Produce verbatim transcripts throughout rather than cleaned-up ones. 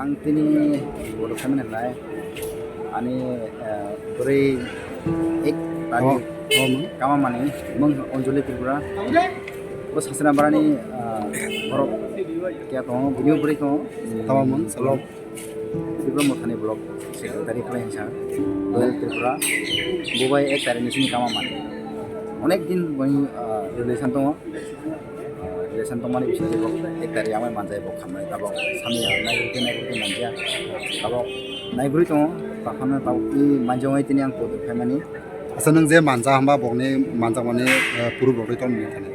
Tini bodo khaimani lai ani bwrwi ek tari Oh, oh, mung. Kama mani mung Anjali Tripura. Bo sasana barani borok kya tongo, bini bwrwi tongo. Tama mung, Salom. Tripura Mothani block secretary khlai hinsa Doyal Tripura. Bo bai ek tari ni sini kama mani. Onek din boni relation tongo. Relation tongmani bisingtwi bo ek tari amai manjai bo khamnai tabok samya nai gurui nai gurui manjya tabok nai gurui tongo takhana tabok i manjawai tini ang kotor khaimani. Asa nwng je manja hamba bokni manjakmani puru bokni tongmani thani.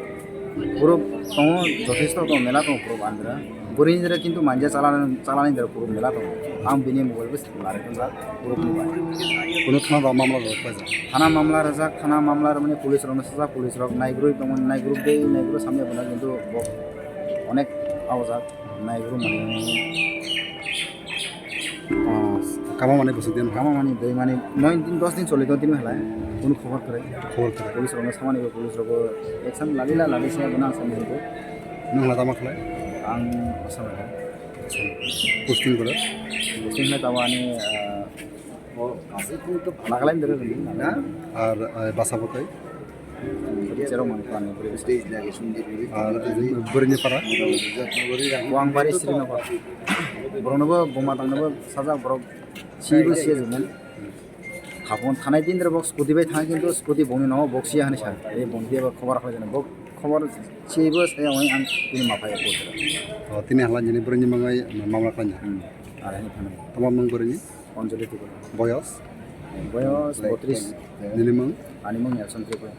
Puru tongo jothesto tongo mela tongo puru andra. Bwrwi ni jora kintu manja chalani chalani jora puru mela tongo. Ang bini mobile bo Lari tongjak, borok ni bai. Kuno thana rok mamla rok paijak. Thana mamla rwjak, thana mamla rwmani police rokno sajak, police rok naigrwi tongmani, naigrwi dei, naigrwi samya bono kintu bo onek awjak, naigrwi mani. Oh, kama mani bwswk din? Kama mani dei mani noi din dos din choli tong tini halai, kuno khobor kwrwi. Khobor kwrwi. Police rokno samani bo, police rokbo action lalila lali se bono ang samani bo. Nwng hala tama khlai? Ang Assam rok. Posting bwrwi? Posting khlai tamo ani, ah, Nagaland dere rwdi. Ar, ah, basa bo tei? Cherok mani khlai bwrwi. Ar bwrwini para? Wang bari Srinagar. Boroknobo buma tangnobo sajak borok sibo siya jumani. Khapon thanai din dere bok scooty bai thang kintu scooty bongni no bok siya hani sa. Ei bongni eba khobar khlai jana bok khobar siya ibo saya wai ang tini maphai ko. Oh, tini hala nini bwrwini mangai mamla khlai. Hmm. Ar hani thana. Tamo mung bwrwini? Anjali Tripura. Boyos? Boyos botris. Nini mung? Ani mung Nelson Tripura.